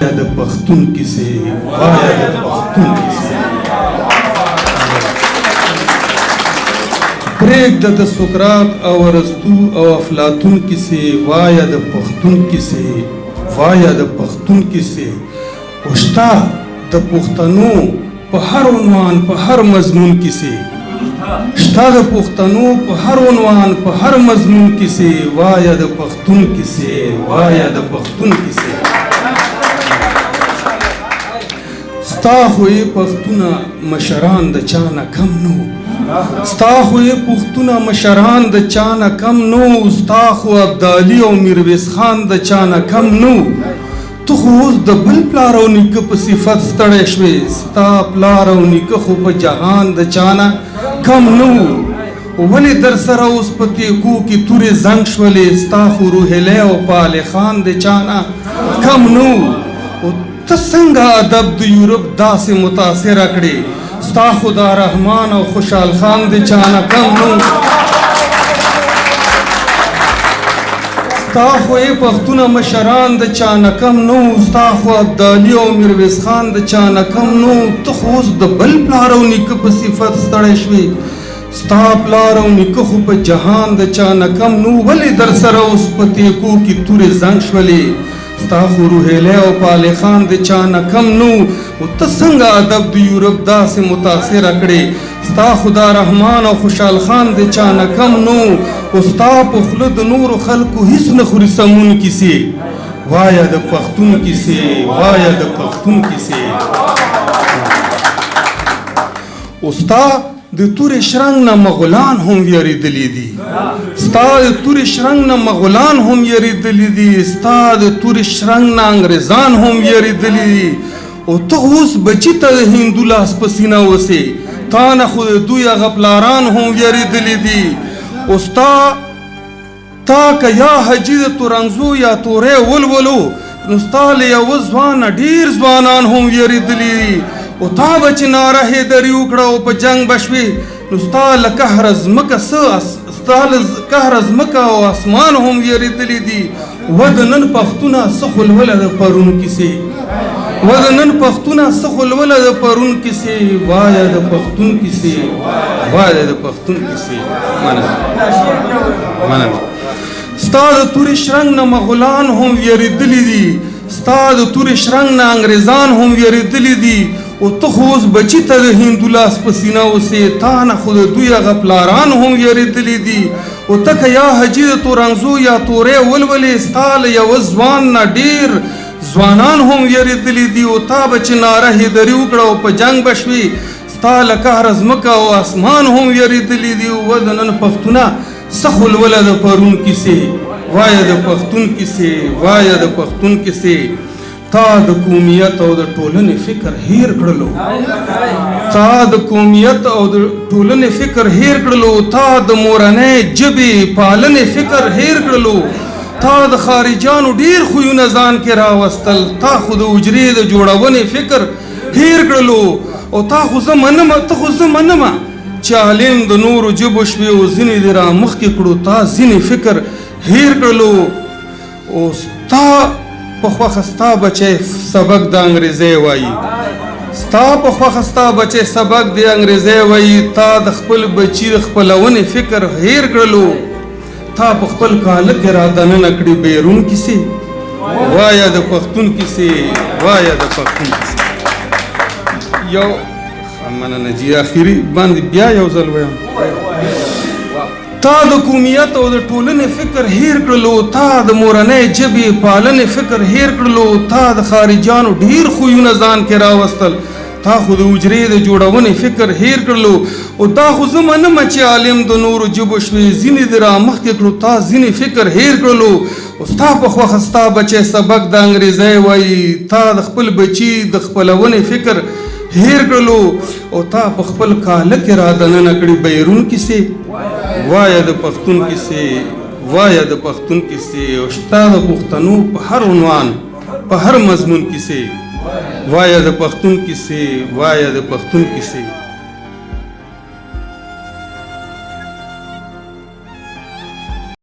د پښتون کیسې، وایه د پښتون کیسې. پرېږده د سقراط او ارسطو او افلاطون کیسې، وایه د پښتون کیسې، وایه د پښتون کیسې. او شته د پښتنو په هر عنوان په هر مضمون کیسې، شته د پښتنو په هر عنوان په هر مضمون کیسې، وایه د پښتون کیسې، وایه د پښتون کیسې. ستا خو یې پښتونه مشران د چا نه کم نه وو، ستا خو یې پښتونه مشران د چا نه کم نه وو، ستا خو ابدالي او میرویس خان د چا نه کم نه وو. ته خو اوس د بل پلار او نیکه په صفت ستړی شوې، ستا پلار او نیکه خو په جهان د چا نه کم نه وو. ولې در سره اوس په تیکو کې تورې زنګ شولې، ستا خو روهیلی او پالې خان د چا نه کم نه وو. ته څنګه ادب د یورپ داسې متاثره کړې، ستا خو دا رحمان او خوشحال خان د چا نه کم نه وو. ستا خو یې پښتونه مشران د چا نه کم نه وو، ستا خو ابدالي او میرویس خان د چا نه کم نه وو. ته خو اوس د بل پلار او نیکه په صفت ستړی شوې، ستا پلار او نیکه خو په جهان د چا نه کم نه وو. ولې در سره اوس په تیکو کې تورې زنګ شولې، ستا خو روهیلی او پالې خان د چا نه کم نه وو. او ته څنګه ادب د یورپ داسې متاثره کړې، ستا خو دا رحمان او خوشحال خان د چا نه کم نه وو. او ستا په خوله د نورو خلکو هیڅ نه خوري سمون کیسې، وایه د پښتون کیسې، وایه د پښتون کیسې. او ستا د تورې شرنګ نه مغولان هم ویرېدلي دي، ستا د تورې شرنګ نه مغولان هم ویرېدلي دي، ستا د تورې شرنګ نه انګریزان هم ویرېدلي دي. او ته اوس بچي ته د هندو لاس په سینه اوسې، تا نه خو د دوی هغه پلاران هم ویرېدلي دي. او ستا تا که یا حاجي د تورنګزو یا تورې ولولو، نو ستا له یوه ځوانه ډېر ځوانان هم ویرېدلي دي. او تا به چې ناره حیدري وکړه او په جنګ به شوې، نو ستا له قهره ځمکه څه، ستا له قهره ځمکه او اسمان هم ویرېدلي دي. و د نن پښتونه څه خو لوله د پرون کیسې، و د نن پښتونه څه خو لوله د پرون کیسې، وایه د پښتون کیسې، وایه د پښتون کیسې. مننه، مننه. ستا د تورې شرنګ نه مغولان هم ویرېدلي دي، ستا د تورې شرنګ نه انګریزان هم ویرېدلي دي. او ته خو اوس بچي ته د هندو لاس په سینه اوسې، تا نه خو د دوی هغه پلاران هم ویرېدلي دي. او ته که یا حاجي د تورنګزو یا تورې ولولې، ستا له یوه ځوان نه ډېر ځوانان هم ویرېدلي دي. او تا به چې ناره حیدري وکړه او په جنګ به شوې، ستا له قهره ځمکه او اسمان هم ویرېدلي دي. و د نن پښتونه څه خو لوله د پرون کیسې، وایه د پښتون کیسې، وایه د پښتون کیسې. تا د قومیت او د ټولنې فکر هیر کړلو، تا د قومیت او د ټولنې فکر هیر کړلو، تا د مورنۍ ژبې پالنې فکر هیر کړلو، تا د خارجانو ډیر خویونه ځان کې راوستل، تا خو د حجرې د جوړونې فکر هیر کړلو. او تا خو زه منمه، ته خو زه منمه چې عالم د نورو ژبو شوې او ځینې دې را مخکې کړو، تا ځینې فکر هیر کړلو. او ستا په خوښه ستا بچی سبق د انګریزۍ وایي، ستا په خوښه ستا بچی سبق د انګریزۍ وایي، تا د خپل بچي د خپلونې فکر هیر کړلو، تا په خپل کاله کې را دننه کړې بیرون کیسې، وایه د پښتون کیسې، وایه د پښتون کیسې. یو مننه جي، اخري باندې بیا یو ځل وایم. تا د قومیت او د ټولنې فکر هیر کړلو، تا د مورنۍ ژبې پالنې فکر هیر کړلو، تا د خارجانو ډیر خویونه ځان کې راوستل، تا خو د حجرې د جوړونې فکر هیر کړلو. او دا خو زه منمه چې عالم د نورو ژبو شوې، ځینې دې را مخکې کړو، تا ځینې فکر هیر کړلو. او ستا په خوښه ستا بچی سبق د انګریزۍ وایي، تا د خپل بچي د خپلونې فکر هیر کړلو. او تا په خپل کاله کې را دننه کړې بیرون کیسې، وایه د پښتون کیسې، وایه د پښتون کیسې. او ستا د پښتنو په هر عنوان په هر مضمون کیسې، وایه د پښتون کیسې، وایه د پښتون کیسې.